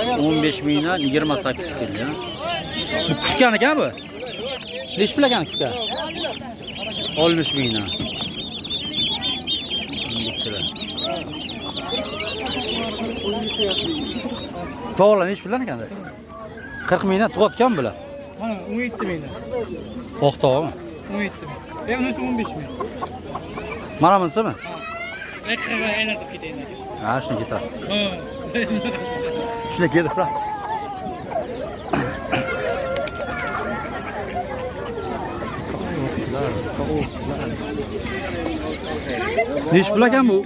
15 mingdan 28 kunlik. Bu kutgan ekan bu. Nechi pul ekan kutgan? 60 mingdan. Indikchilar. To'g'ri, nechi puldan ekan? 40 mingdan tug'atgan bular. Mana 17 mingdan. Oq tog'mi? 17 ming. Bunisi 15 ming. Mana bunisimi? Ayqirga aylantirib ketayin aka. Ha, shuni ketadi. Ha. Shuni ketib. Nechi pul ekan bu?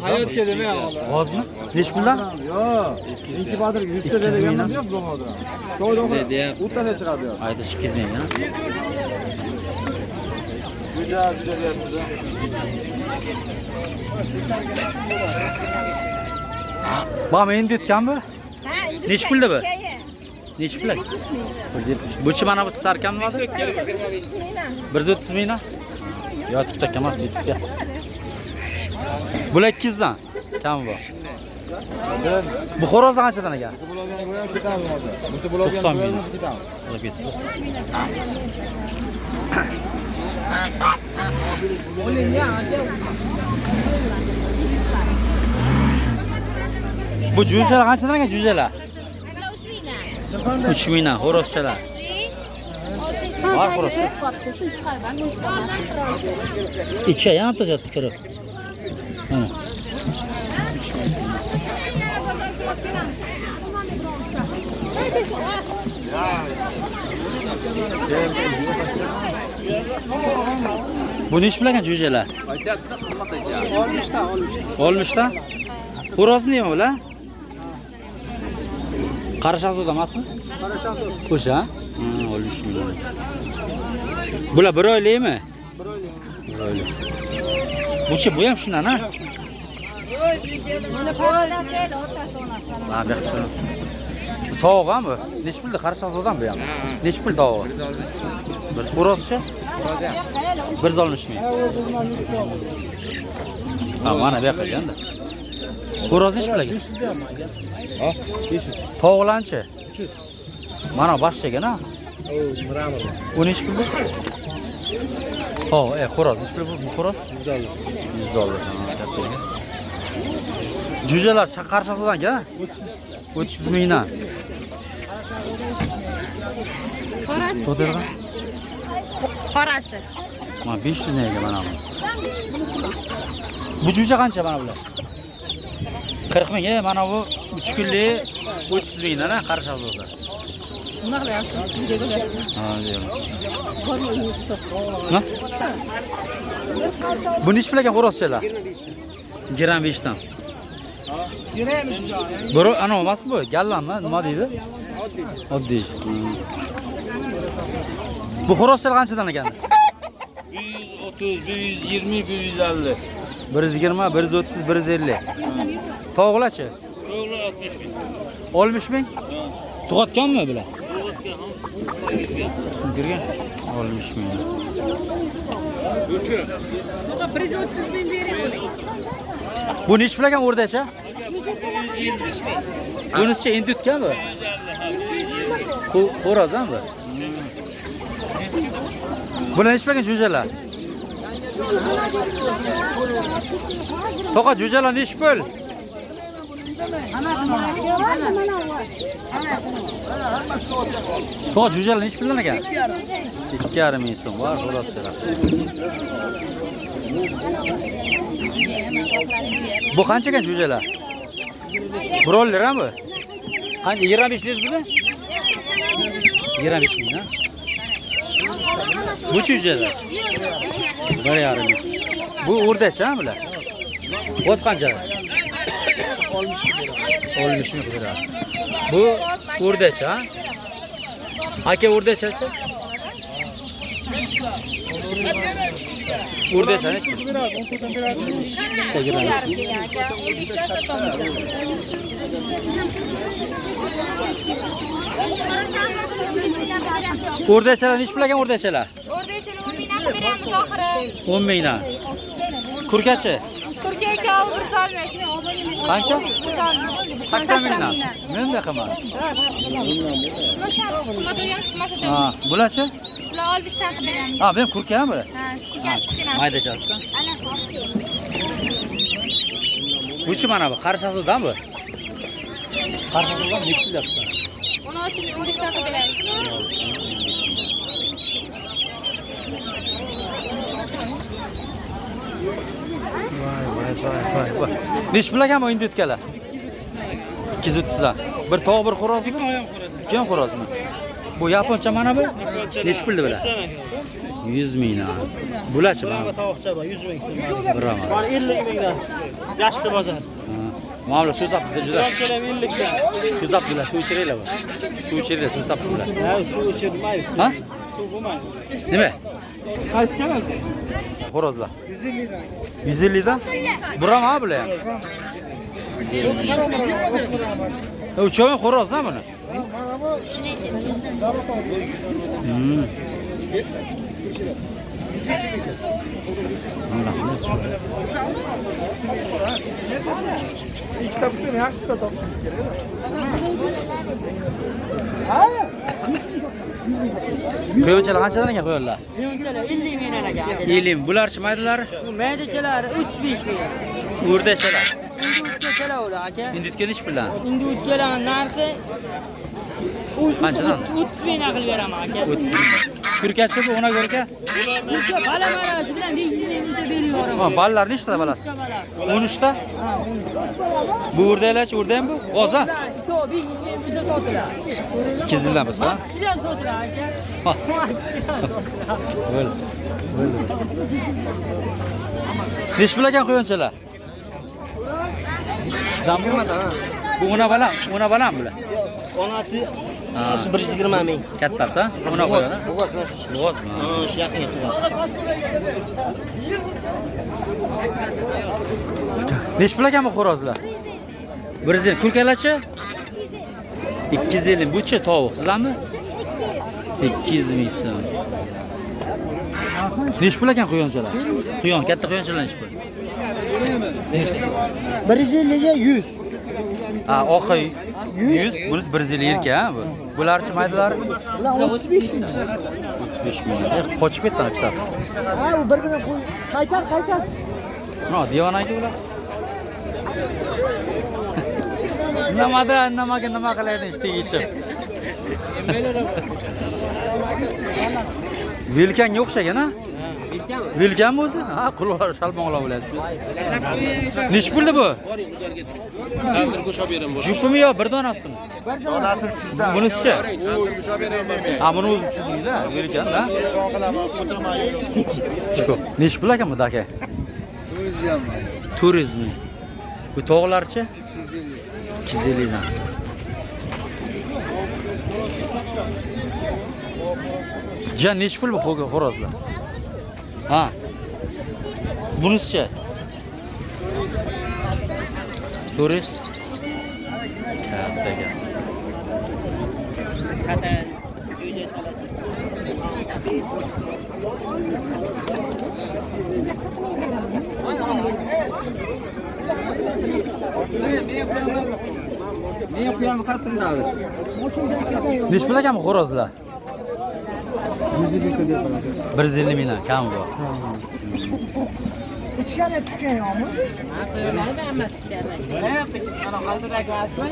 Hayotga demayapman. G'ozmi? Nechi puldan? Yo'q. Inkubatorga 100 ta 200 mingdan. berganman deyapti bo'lmadi. So'ydi oxiri. O'rtada chiqadi yo'q. Aytish 200 ming, ha? Juda juda deyapti. Bam endi yutganmi? Ha, endi Nechi pulda bu? Nechi Nechi pul? 170 ming. 170. Buchi mana bu sarkam nimasi? 130 mingdan. 130 mingdan? Yo, bitta emas, bitta. Bular 200 dan. Kam bu. Bu xo'rozlar qanchadan ekan? Musa bo'ladigan ko'ramiz ketamiz hozir. Musa bo'ladigan 90 ming. ko'ramiz ketamiz. Olib ketdi. Bu jo'jalar qanchadan ekan jo'jalar? 3 mingdan xo'rozchalar. Var xo'rozcha. Shuni chiqarman. Ichi ham yotib kirib. Mana. Bu nechi pul ekan jo'jalar? 60 ta, 60. 60 ta? Xo'rozmi nima bular? Qora shahzoda emasmi? Qora shahzoda. O'sha? Ha, 60 ming. Bular bir oylikmi? Bir oylik. Bir oylik. Buchi bu ham shundan, ha? Buni parodasi otasi onasi. Ha, bu yoqda shuni. Tovuq ham bu. Nechi pulda Qora shahzodam bu ham? Nechi pul tovug'i? Bir xo'rozchi? 160 ming. Ha, mana bu yoqqa ekanda. Xo'roz nechi pul ekan? 500 deyapman aka. Ha? 500. Tovuqlarchi? 300. Mana boshqa ekan, ha? O, mramor. U nechi pul bu? Tovuq, xo'roz nechi pul bu? Bu xo'roz? 100 dollar. 100 dollar. Ha, katta ekan. Jo'jalar Qora shahzodan aka? 30 mingdan. Qorasi. To'g'ri. Qorasi. Mana 500 mingga mana bu. Bu jo'ja qancha mana bular? 40 ming, mana bu 3 kunlik 30 mingdan, ha, Qora shahzoda. Nima qilyapsiz? Video ko'ryapsiz. Ha, deyman. Ha? Bu nechi pul ekan xo'rozchalar? 25 dan. Biri ana emasmi bu? Gallanmi? Nima deydi? Oddiy. Bu xo'rozchalar qanchadan ekan? 130, 120, 150. 120, 130, 150. Tovuqlarchi? To'g'ri 60 ming. 60 ming? Tug'atganmi bular? Tuxum kirgan. 60 ming. 130 ming bering buni. Bu nechi pul ekan o'rdacha? Bunisicha endi yutgan bu? Xo'roz ham bu. Bular nechi pul ekan jo'jalar? To'qa jo'jalar nechi pul? To'qa jo'jalar nechi puldan ekan? 2,5 ming so'm bor xo'rozchalar. Bu qancha ekan jo'jalar? Broiler ham bu? Qancha? 25 dedingizmi? 25 ming, ha? Bu jo'jalar? 1,5 ming. Bu o'rdacha ha bular? G'oz qancha? 60 ming beramiz. 60 ming berasiz. Bu o'rdacha, ha? Aka o'rdachachi? O'rdacha nechi pul? Berasiz, 14 dan berasiz. Ikkita giramiz. Aka, 15 dan sotamiz. O'rdachalar nechi pul ekan o'rdachalar? O'rdachalar 10 mingdan qilib beramiz oxiri. 10 mingdan. Kurkachi? Kurka ikkovi 160. Qancha? 80 mingdan. Menda qimmat. Ha, bularchi? Bular 60 dan qilib beramiz. Ha, men kurka ham bular. Ha, kurka kichkina. Maydachasi. Buchi mana bu, qarshasidan bu. Qarshasidan nechi pul yapsan? 16 ming, 15 dan qilib beramiz. Vay vay vay vay vay. Nechi pul ekan bu indutkalar? 230 dan. Bir tovuq, bir xo'rozmi? Ikki ham xo'rozmi? Bu yaponcha mana bu? Nechi pul bular? 100 mingdan. Bularchi mana? Tovuqcha bor, 100 ming so'm. Birama. Mana 50 mingdan. Yashti bozor. Mana bular so'zabdi juda. Quyonchalar 50 dan. So'zabdilar, suv ichiringlar bu. Suv ichiringlar, so'zabdilar. Ha, suv ichirmaymiz. Ha? Suv bo'lmaydi. Nima? Qaysi kanal? Xo'rozlar. 150 dan. 150 dan? Burama bular ham. Uchovi xo'rozdan buni. Ikkita bo'lsa yaxshisida topishimiz kerak. Quyonchalar qanchadan ekan quyonlar? Quyonchalar 50 mingdan ekan. 50 ming. Bularchi maydalari? Bu maydachalar 35 ming. O'rdachalar. Indutkachalar ular aka. Indutga nechi puldan? Indutkalarning narxi Qanchadan? 30 mingdan qilib beraman aka. 30 ming. Kurkachi bu ona ko'rka? Kurka bala malasi bilan 500 minggacha berib yuboraman. Ha, balalar nechta balasi? 13 ta? Bu o'rdaklarchi, o'rdak ham bu? G'oz ha? Ikkovi 500 ming bo'lsa sotiladi. 200 yildan bo'lsa, ha? Maxsidan sotiladi aka. Maxsidan sotiladi. Bo'ldi. Bo'ldi. Nechi pul ekan quyonchalar? Sizdanmi? Bu ona balam, ona balam bular. Onasi 120 ming. Kattasi, ha? Ona qo'yadi. Bo'g'oz. Bo'g'ozmi? Ha, shu yaqin tug'adi. Nechi pul ekan bu xo'rozlar? 150. Kurkalarchi? 250. Buchi tovuq, sizlarmi? 200 ming so'm. Nechi pul ekan quyonchalar? Quyon, katta quyonchalar nechi pul? 150 ga 100. Ha, oqi 100, bunisi 150 erkak, ha bu. Bularchi maydalari? Bular 35 ming. 35 ming. Qochib ketdi ikkitasi. Ha, u bir-birini qo'y. Qaytar, qaytar. No, devonaga ular. Nimada, nimaga nima qilaydi ish tegishib. Vilkanga o'xshagan, ha? Vilkanmi o'zi? Ha, quloqlari shalmoqlab bo'ladi. Nechi puldi bu? Jupimi yo bir donasimi? Donasi 300 dan. Bunisichi? Ha, buni o'zi 300 ming da, vilkan da. Nechi pul ekan bu aka? 400 ming. Bu tovuqlarchi? 250 dan. Jan nechi pul bu xo'rozlar? Ha. Bunisichi? 400. Katta ekan. Nechi pul ekan bu xo'rozlar? 150 pul deyapman. 150 mingdan kam bu. Ichkariga tushgan yo'qmi o'zi? Hammasi ichkarida. Mana qaldiragi emasmi?